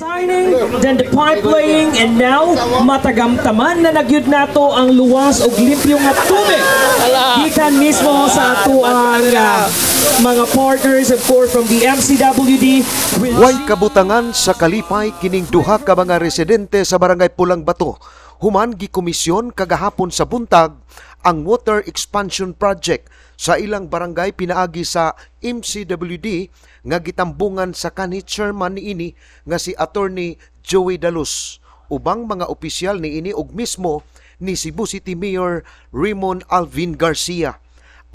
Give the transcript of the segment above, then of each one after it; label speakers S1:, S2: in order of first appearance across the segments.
S1: Signing, then the pipe laying, and now matagamtaman na nagyud nato ang luwas og limpyo nga tubig. Gikan mismo sa atoang mga partners, of course, from the MCWD.
S2: Way kabutangan sa kalipay kining duha ka mga residente sa Barangay Pulang Bato human gikomisyon kagahapon sa buntag ang Water Expansion Project sa ilang barangay pinaagi sa MCWD nga gitambungan sa kanhi chairman niini nga si Attorney Joey Daluz, ubang mga opisyal niini ug mismo ni Cebu City Mayor Raymond Alvin Garcia.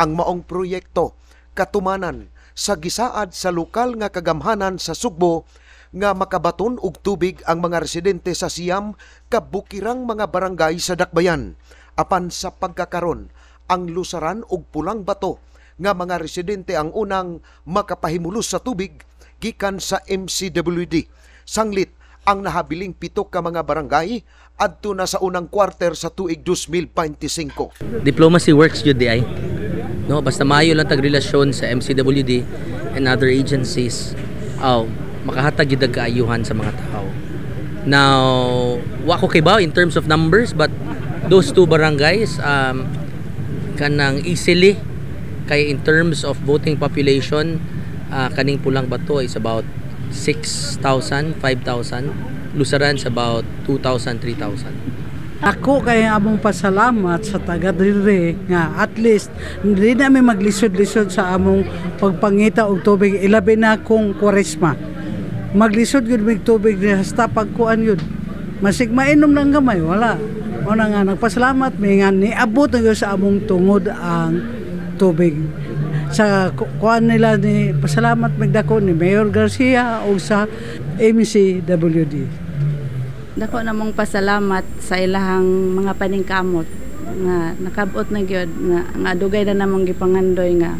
S2: Ang maong proyekto katumanan sa gisaad sa lokal nga kagamhanan sa Sugbo nga makabaton og tubig ang mga residente sa 9 ka bukirang mga barangay sa Dakbayan. Apan sa pagkakaron, ang Lusaran ug Pulang Bato nga mga residente ang unang makapahimulos sa tubig gikan sa MCWD. Sanglit ang nahabiling 7 ka mga barangay adto na sa unang quarter sa tuig 2025.
S3: Diplomacy works jud diay. No, basta maayo lang tag relasyon sa MCWD and other agencies. Aw, makahatag gyud ang kaayuhan sa mga tao. Now, wa ko kibaw in terms of numbers, but those two barangays kanang easily, kay in terms of voting population, kaning Pulang Bato is about 6,000, 5,000. Lusaran is about 2,000, 3,000.
S4: Ako kay among pasalamat sa taga diri nga at least hindi namin maglisod-lisod sa among pagpangita og tubig, ilabi na kung Kwaresma. Maglisod gyud mig tubig ni hasta pagkuan yun. Masig mainom lang gamay, wala. Mao nga nagpasalamat mi nga niabot na gyud sa among tungod ang tubig. Sa kuan nila ni pasalamat mig dako ni Mayor Garcia o sa MCWD.
S5: Dako namong pasalamat sa ilahang mga paningkamot nga nakabot na gyud nga dugay na namong gipangandoy nga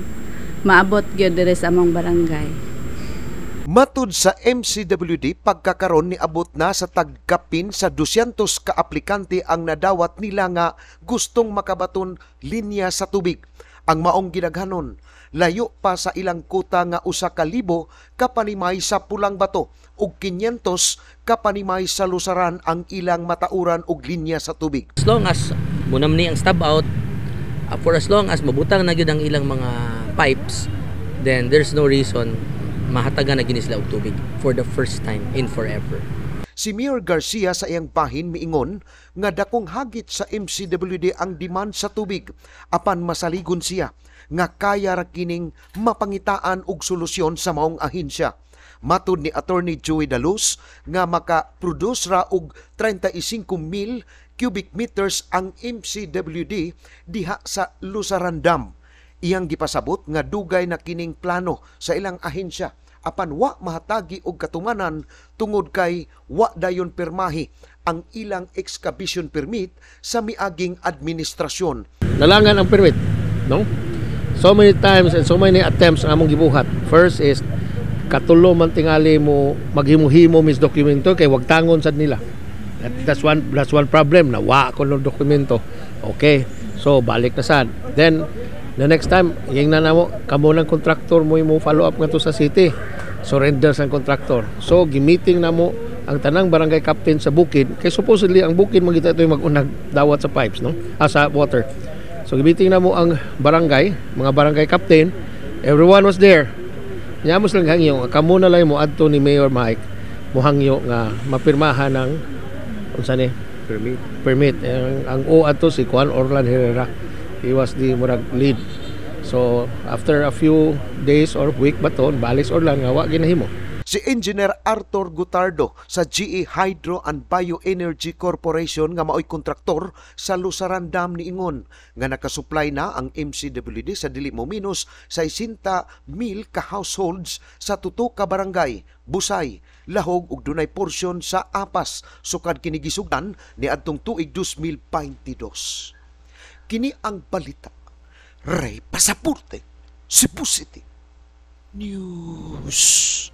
S5: maabot gyud diri sa among barangay.
S2: Matud sa MCWD, pagkakaron niabot na sa tagkapin sa 200 ka aplikante ang nadawat nila nga gustong makabaton linya sa tubig. Ang maong gidaghanon, layo pa sa ilang kuta nga 1,000 ka panimay sa Pulang Bato ug 500 ka panimay sa Lusaran ang ilang matauran og linya sa tubig.
S3: As long as munamni ang stub out, for as long as mabutang na gyud ang ilang mga pipes, then there's no reason mahatagan na gyud sila og tubig for the first time in forever.
S2: Si Mayor Garcia sa iyang bahin miingon nga dakong hagit sa MCWD ang demand sa tubig, apan masaligon siya nga kaya ra kining mapangitaan og solusyon sa maong ahensya. Matud ni Attorney Joey Daluz nga maka-produce ra og 35 mil cubic meters ang MCWD diha sa Lusaran Dam. Iyang gipasabot nga dugay na kining plano sa ilang ahensya, apan wa mahatagi og katumanan tungod kay wa dayon pirmahi ang ilang excavation permit sa miaging administrasyon.
S6: Nalangan ang permit, no? So many times and so many attempts ang among gibuhat. First is katulo man tingali mo maghimo-himo mis dokumento kay wagtangon sad nila. That's one problem na wa ko ng dokumento. Okay. So balik na sad. Then the next time ingna namo, kamo ng contractor mo mo follow up ngadto sa city. Surrender sa contractor. So gi-meeting namo ang tanang barangay captain sa bukid kay supposedly ang bukid man kita ito yung mag-unag dawat sa pipes, no, sa water. So gi-meeting namo ang barangay, mga barangay captain. Everyone was there. Nya mo silang hangyo, kamo na lang mo adto ni Mayor Mike, mohangyo nga mapirmahan ng unsa ni
S7: permit.
S6: Permit. Ang O adto si Juan Orlan Herrera. He was the murag lead. So after a few days or week ba to, balik Orlan nga wa ginahimo.
S2: Si Engineer Arthur Gutardo sa GE Hydro and Bioenergy Corporation nga maoy kontraktor sa Lusaran Dam niingon nga nakasupply na ang MCWD sa dili mo minus 60 mil ka households sa tuto ka barangay, Busay, Lahog ug dunay porsyon sa Apas, sukad kini gisugdan niadtong tuig 2022. Kini ang balita. Ray Pasaporte, Cebu City News.